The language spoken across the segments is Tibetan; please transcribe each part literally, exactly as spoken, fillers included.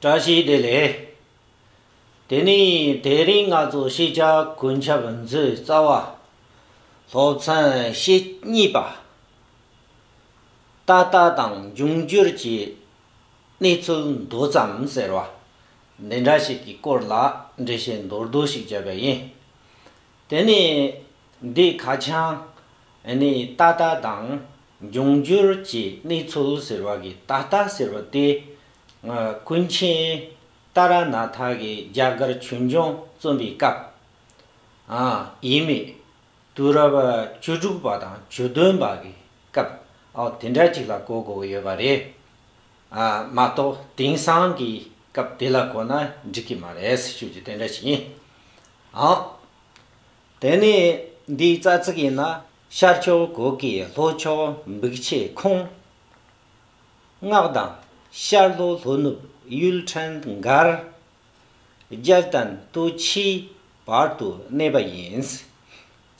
བཀྲ་ཤིས་བདེ་ལེགས། དེ་ནས་དེ་རིང་ང་ཚོ་ཤེས་བྱ་ཀུན་ཁྱབ་མཛོད་རྩ་བ། སློབ་ཚན་ཞེ་གཉིས་པ། ད་ལྟ་དང་འབྱུང་འགྱུར་གྱི་གནས་ཚུལ་མདོ་ཙམ་ཟེར་བ། འདི་འདྲ་ཞིག་གི་སྐོར་ལ་འགྲེལ་བཤད་མདོར་བསྡུས་ཤིག་བརྒྱབ་པ་ཡིན། དེ་ནས་འདི་ཁ་བྱང་ནི་ད་ལྟ་དང་འབྱུང་འགྱུར་གྱི་གནས་ཚུལ་ཟེར་བ་གི་ད་ལྟ་ཟེར་བ་དེ། ཀུན་མཁྱེན་ཏཱ་ར་ནཱ་ཐ་གིས་རྒྱ་གར་ཆོས་འབྱུང་རྩོམ་པའི་སྐབས། ཨ། ཡིན་མོད། དུས་རབས་བཅུ་དྲུག་པ་དང་བཅུ་བདུན་པ་གི་སྐབས། ཨོ། དེ་འདྲ་ཅིག་ལ་གོ་དགོས་ཀྱི་ཡོད་པ་རེད། ཨ། མ་གཏོགས་དེང་སང་གི་སྐབས་དེ་ལ་གོ་ན་འགྲིག་གི་མ་རེད་ཞུ་རྒྱུ་དེ་འདྲ་ཞིག་ཡིན། ཨང་། དེ་ནས་འདིའི་རྩ་ཚིག་ཡིན་ན། ཤར་ཕྱོགས་གུ་གེ་ལྷོ་ཕྱོགས་འབིགས་བྱེད་ཁོང་། སྔགས་དང་ཤར་ལྷོ་ལྷོ་ནུབ་ཡུལ་ཕྲན་མགར། རྒྱལ་བསྟན་སྟོད་ཆའི་བར་དུ་གནས་པ་ཡིན།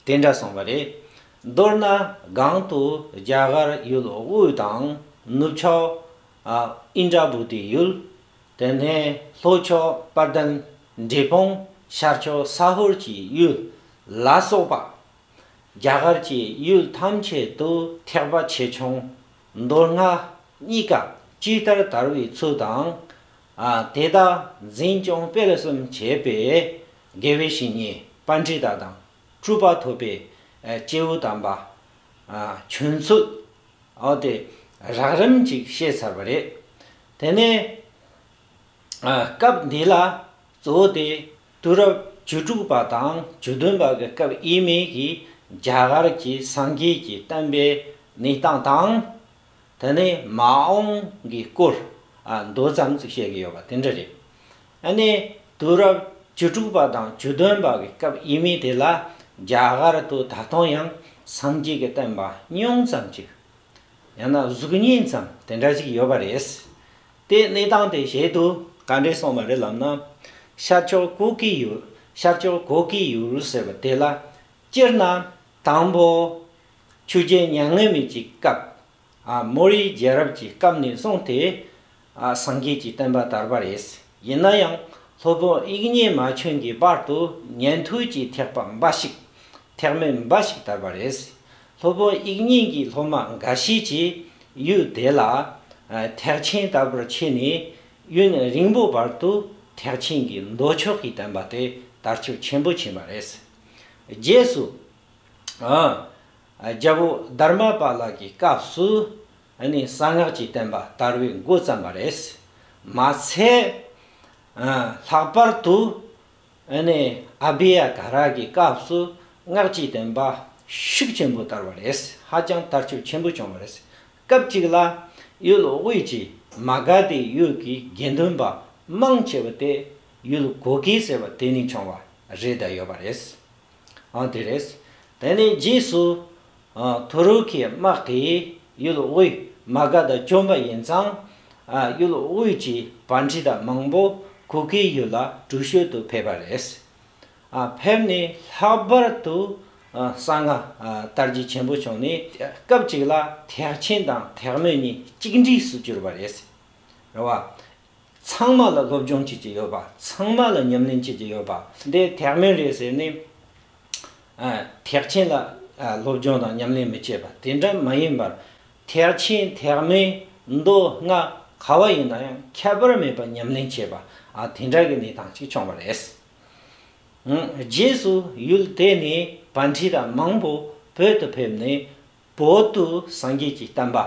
དེ་འདྲ་གསུངས་པ་རེད། མདོར་ན་གང་དུ་རྒྱ་གར་ཡུལ་དབུས་དང་ནུབ་ཕྱོགས། ཨ། ཨིནྡྲ་བྷུ་ཏི་ཡུལ། དེ་ནས་ལྷོ་ཕྱོགས་དཔལ་ལྡན་འབྲས་སྤུངས། ཤར་ཕྱོགས་ས་ཧོར་གྱི་ཡུལ་ལ་སོགས་པ། རྒྱ་གར་གྱི་ཡུལ་ཐམས་ཅད་དུ་ཐེག་པ་ཆེ་ཆུང་མདོ་སྔགས་གཉིས་ཀ་ཇི་ལྟར་དར་བའི་ཚུལ་དང་། ཨ། དེ་དག་འཛིན་སྐྱོང་སྤེལ་གསུམ་བྱེད་པའི་དགེ་བའི་བཤེས་གཉེན་པཎྜི་ཏ་དང་གྲུབ་པ་ཐོབ་པའི་སྐྱེས་བུ་དམ་པ། ཨ། བྱོན་ཚུལ། ཨོ། དེ་རགས་རིམ་ཅིག་བཤད་ཚར་བ་རེད། དེ་ནས། ཨ། སྐབས་འདི་ལ་གཙོ་བོ་དེ་དུས་རབས་བཅུ་དྲུག་པ་དང་བཅུ་བདུན་པ་གི་སྐབས་ཡིན་མིན་གྱི་རྒྱ་གར་གྱི་སངས་རྒྱས་ཀྱི་བསྟན་པའི་གནས་སྟངས་དང་། དེ་ནས་མ་འོངས་ཀྱི་སྐོར། ཨ། མདོ་ཙམ་ཅིག་བཤད་ཀྱི་ཡོད་པ་དེ་འདྲ་རེད། ཨ་ནི་དུས་རབས་བཅུ་དྲུག་པ་དང་བཅུ་བདུན་པ་གི་སྐབས་ཡིན་མིན་དེ་ལ་རྒྱ་གར་དུ་ད་དུང་ཡང་སངས་རྒྱས་ཀྱི་བསྟན་པ་ཉུང་ཙམ་ཅིག། ཡང་ན་གཟུགས་བརྙན་ཙམ་དེ་འདྲ་ཅིག་ཡོད་པ་རེད། དེ་གནས་སྟངས་དེ་གཞལ་དུ་ག་འདྲས་སོང་བ་རེད་ལབ་ན། ཤར་ཕྱོགས་གུ་གེ་ཡུལ། ཤར་ཕྱོགས་གུ་གེ་ཡུལ་ཟེར་བ་དེ་ལ། སྤྱིར་ན་དང་པོ་ཆོས་རྒྱལ་མྱ་ངན་མེད་ཀྱི་སྐབས། ཨ། མོ་རའི་རྒྱལ་རབས་ཀྱི་སྐབས་ནས་བཟུང་སྟེ། ཨ། སངས་རྒྱས་ཀྱི་བསྟན་པ་དར་བ་རེད། ཡིན་ན་ཡང་སློབ་དཔོན་དབྱིག་གཉེན་མ་བྱོན་གྱི་བར་དུ་ཉན་ཐོས་ཀྱི་ཐེག་པ་འབའ་ཞིག། ཐེག་དམན་འབའ་ཞིག་དར་བ་རེད། སློབ་དཔོན་དབྱིག་གཉེན་གྱི་སློབ་མ་འགའ་ཤས་ཀྱིས་ཡུལ་དེ་ལ། ཨ། ཐེག་ཆེན་དར་བར་བྱས་ནས་ཡུན་རིང་པོ་བར་དུ་ཐེག་ཆེན་གྱི་མདོ་ཕྱོགས་ཀྱི་བསྟན་པ་དེ་དར་ཁྱབ་ཆེན་པོ་ཕྱིན་པ་རེད། རྗེས་སུ། ཨ། རྒྱལ་པོ་དྷརྨ་པཱ་ལ་གི་སྐབས་སུ། ཨ་ནི་གསང་སྔགས་ཀྱི་བསྟན་པ་དར་བའི་འགོ་བརྩམས་པ་རེད། མ་ཚད། ཨ། ལྷག་པར་དུ། ཨ་ནི་ཨ་བྷི་ཡ་ག་ར་གི་སྐབས་སུ་སྔགས་ཀྱི་བསྟན་པ་ཤུགས་ཆེན་པོ་དར་བ་རེད། ཧ་ཅང་དར་ཁྱབ་ཆེན་པོ་བྱུང་བ་རེད། སྐབས་གཅིག་ལ་ཡུལ་དབུས་ཀྱི་མ་ག་དྷའི་ཡུལ་གྱི་དགེ་འདུན་པ་མང་ཆེ་བ་དེ་ཡུལ་གུ་གེ་ཟེར་བ་དེ་ནས་བྱུང་བ་རེད་བསྡད་ཡོད་པ་རེད། ཨང་། དེ་རེད། དེ་ནས་རྗེས་སུ། ཨ། ཐུ་རུ་ཁའི་དམག་གིས་ཡུལ་དབུས་མ་ག་དྷ་བཅོམ་པ་ཡིན་ཙང་། ཨ། ཡུལ་དབུས་ཀྱི་པཎྜི་ཏ་མང་པོ་གུ་གེ་ཡུལ་ལ་དྲུད་ཤོས་དུ་ཕེབས་པ་རེད། ཨ། ཕེབས་ནས་ལྷག་པར་དུ། ཨ། གསང་སྔགས། ཨ། དར་རྒྱས་ཆེན་པོ་བྱུང་ནས་སྐབས་གཅིག་ལ་ཐེག་ཆེན་དང་ཐེག་དམན་གཉིས་གཅིག་འདྲེས་སུ་གྱུར་པ་རེད། རེད་བ། ཚང་མ་ལ་སློབ་སྦྱོང་བྱེད་ཀྱི་ཡོད་པ། ཚང་མ་ལ་ཉམས་ལེན་བྱེད་ཀྱི་ཡོད་པ། འདི་ཐེག་དམན་རེད་ཟེར་ནས། ཨ། ཐེག་ཆེན་ལ། ཨ། སློབ་སྦྱོང་དང་ཉམས་ལེན་མི་བྱེད་པ་དེ་འདྲ་མ་ཡིན་པར། ཐེག་ཆེན་ཐེག་དམན་མདོ་སྔགས་ག་བ་ཡིན་ན་ཡང་ཁྱད་པར་མེད་པར་ཉམས་ལེན་བྱེད་པ། ཨ། དེ་འདྲ་གི་གནས་སྟངས་ཅིག་བྱུང་བ་རེད། ཨང་། རྗེས་སུ་ཡུལ་དེ་ནས་པཎྜི་ཏ་མང་པོ་བོད་དུ་ཕེབས་ནས། བོད་དུ་སངས་རྒྱས་ཀྱི་བསྟན་པ།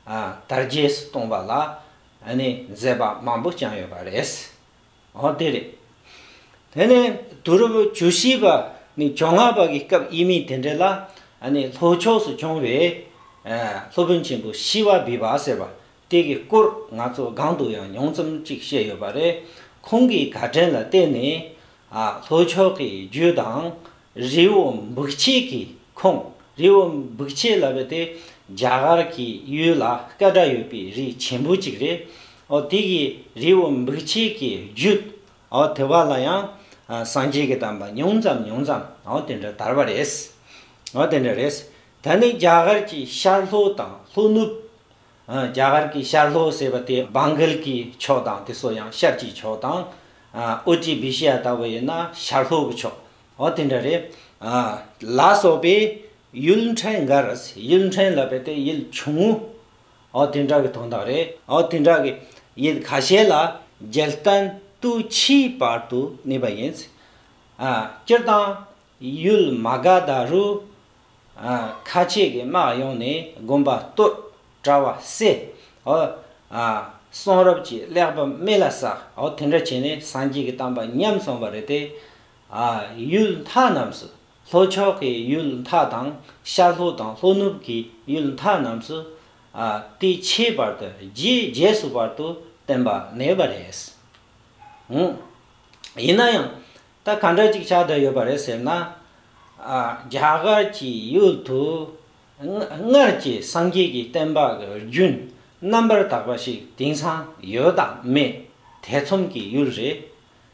ཨ། དར་རྒྱས་སུ་གཏོང་བ་ལ། ཨ་ནི་མཛད་པ་མང་པོ་བསྐྱངས་ཡོད་པ་རེད། འོ་དེ་རེད། དེ་ནས་དུས་རབས་བཅུ་བཞི་པ་ནས་བཅོ་ལྔ་པ་གི་སྐབས་ཡིན་མིན་དེ་འདྲ་ལ། ཨ་ནི་ལྷོ་ཕྱོགས་སུ་བྱུང་བའི། ཨ། སློབ་དཔོན་ཆེན་པོ་ཤི་བ་བི་བ་ཟེར་བ་དེ་གི་སྐོར་ང་ཚོ་གོང་དུ་ཡང་ཉུང་ཙམ་ཅིག་བཤད་ཡོད་པ་རེད། ཁོང་གི་བཀའ་དྲིན་ལ་བརྟེན་ནས། ཨ། ལྷོ་ཕྱོགས་ཀྱི་རྒྱུད་དང་། རི་བོ་འབིགས་བྱེད་ཀྱི་ཁོངས། རི་བོ་འབིགས་བྱེད་ལབ་པ་དེ་རྒྱ་གར་གྱི་ཡུལ་ལ་སྐད་གྲགས་ཡོད་པའི་རི་ཆེན་པོ་གཅིག་རེད། འོ། དེ་གི་རི་བོ་འབིགས་བྱེད་ཀྱི་རྒྱུད། འོ། དེ་བ་ལ་ཡང་། ཨ། སངས་རྒྱས་ཀྱི་བསྟན་པ་ཉུང་ཙམ་ཉུང་ཙམ། འོ། དེ་འདྲ་དར་བ་རེད། འོ། དེ་འདྲ་རེད། ད་ནི་རྒྱ་གར་གྱི་ཤར་ལྷོ་དང་ལྷོ་ནུབ། ཨ། རྒྱ་གར་གྱི་ཤར་ལྷོ་ཟེར་བ་དེ་བང་གལ་གྱི་ཕྱོགས་དང་དེ་ཚོ་ཡང་ཤར་གྱི་ཕྱོགས་དང་། ཨ། ཨུ་ཏི་བི་ཤི་ཡ་ལྟ་བུ་ཡིན་ན་ཤར་ལྷོ་གི་ཕྱོགས། འོ་དེ་འདྲ་རེད། ཨ། ལ་སོགས་པའི་ཡུལ་ཕྲན་འགའ་རེ། ཡུལ་ཕྲན་ལབ་པ་དེ་ཡུལ་ཆུང་ངུ། འོ་དེ་འདྲ་གི་དོན་དག་རེད། འོ་དེ་འདྲ་གི་ཡུལ་ཁ་ཤས་ལ་རྒྱལ་བསྟན་དུས་ཕྱིས་བར་དུ་གནས་པ་ཡིན། ཨ། སྤྱིར་བཏང་ཡུལ་མ་ག་དྷ་རུ། ཨ། ཁ་ཆེ་གི་དམག་ཡོང་ནས་དགོན་པ་གཏོར། གྲྭ་པ་བསད། འོ། ཨ། གསུང་རབ་ཀྱི་གླེགས་བམ་མེ་ལ་བསྲེགས། འོ་དེ་འདྲ་བྱས་ནས་སངས་རྒྱས་ཀྱི་བསྟན་པ་ཉམས་སོང་བ་རེད་དེ། ཨ། ཡུལ་མཐའ་རྣམས་སུ། ལྷོ་ཕྱོགས་ཀྱི་ཡུལ་མཐའ་དང་ཤར་ལྷོ་དང་ལྷོ་ནུབ་ཀྱི་ཡུལ་མཐའ་རྣམས་སུ། ཨ། དུས་ཕྱིས་བར་དུ། རྗེས་རྗེས་སུ་བར་དུ་བསྟན་པ་གནས་པ་རེད། ཨང་། ཡིན་ན་ཡང་ད་ག་འདྲ་ཅིག་ཆགས་བསྡད་ཡོད་པ་རེད་ཟེར་ན། ཨ། རྒྱ་གར་གྱི་ཡུལ་དུ་སྔ་སྔར་གྱི་སངས་རྒྱས་ཀྱི་བསྟན་པ་གི་རྒྱུན་རྣམ་པར་དག་པ་ཞིག་དེང་སང་ཡོད་དམ་མེད་ཐེ་ཚོམ་གྱི་ཡུལ་རེད།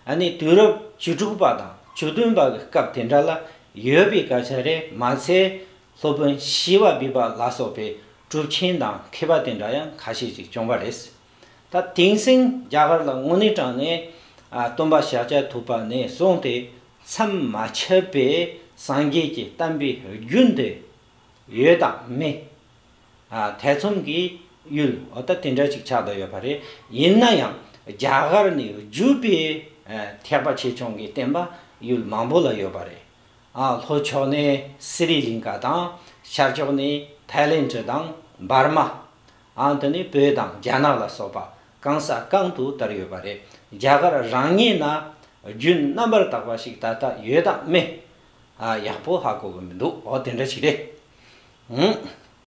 ཨ་ནི་དུས་རབས་བཅུ་དྲུག་པ་དང་བཅུ་བདུན་པ་གི་སྐབས་དེ་འདྲ་ལ་ཡོད་པའི་སྐད་ཆ་རེད། མ་ཚད་སློབ་དཔོན་ཞི་བ་བེ་པ་ལ་སོགས་པའི་གྲུབ་ཆེན་དང་མཁས་པ་དེ་འདྲ་ཡང་ཁ་ཤས་ཅིག་བྱུང་བ་རེད། ད་དེང་སང་རྒྱ་གར་ལ་དངོས་གནས་དྲང་གནས། ཨ། སྟོན་པ་ཤཱཀྱ་ཐུབ་པ་ནས་བཟུང་སྟེ་མཚམས་མ་ཆད་པའི་སངས་རྒྱས་ཀྱི་བསྟན་པའི་རྒྱུན་དེ་ཡོད་དམ་མེད། ཨ། ཐེ་ཚོམ་གྱི་ཡུལ། འོ་ད་དེ་འདྲ་ཅིག་ཆགས་བསྡད་ཡོད་པ་རེད། ཡིན་ན་ཡང་རྒྱ་གར་ནས་བརྒྱུད་པའི། ཨ། ཐེག་པ་ཆེ་ཆུང་གི་བསྟན་པ་ཡུལ་མང་པོ་ལ་ཡོད་པ་རེད། ཨ། ལྷོ་ཕྱོགས་ནས་སི་རི་ལིང་ཀ་དང་། ཤར་ཕྱོགས་ནས་ཐའི་ལེན་ཌི་དང་འབར་མ། ཨ། དེ་ནས་བོད་དང་རྒྱ་ནག་ལ་སོགས་པ་གང་ས་གང་དུ་དར་ཡོད་པ་རེད། རྒྱ་གར་རང་ཉིད་ན་རྒྱུན་རྣམ་པར་དག་པ་ཞིག་ད་ལྟ་ཡོད་དམ་མེད། ཨ། ཡག་པོ་ཧ་གོ་གི་མི་འདུག་འོ་དེ་འདྲ་ཞིག་རེད། ཨང་།